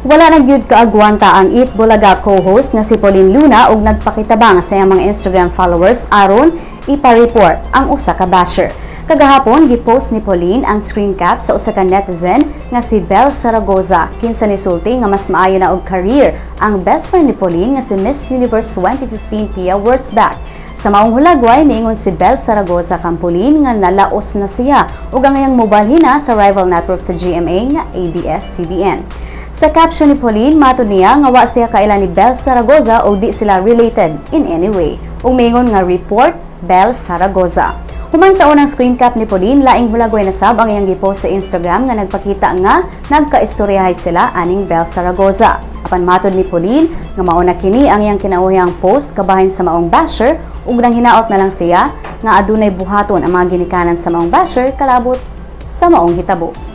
Wala na gyud kaagwanta ang Eat Bulaga co-host nga si Pauleen Luna og nagpakitabang sa iyang mga Instagram followers aron ipa-report ang usa ka basher. Kagahapon, gipost ni Pauleen ang screen cap sa usa ka netizen nga si Belle Zaragoza, kinsa nisulti nga mas maayo na og career ang best friend ni Pauleen nga si Miss Universe 2015 Pia Wurtzbach. Sa maong hulagway, miingon si Belle Zaragoza kang Pauleen nga nalaos na siya ug ang iyang mobalhin na sa rival network sa GMA nga ABS-CBN. Sa caption ni Pauleen, matud niya nga wa siya kaila ni Belle Zaragoza o di sila related in any way. Ug miingon nga "Report Belle Zaragoza." Human sa unang screen cap ni Pauleen, laing hulagway na sab ang iyang gipost sa Instagram nga nagpakita nga nagkaistoryahay sila aning Belle Zaragoza. Apan matod ni Pauleen nga mao na kini ang iyang kinauhiyang post kabahin sa maong basher ug nang hinaot na lang siya nga adunay buhaton ang mga ginikanan sa maong basher kalabot sa maong hitabo.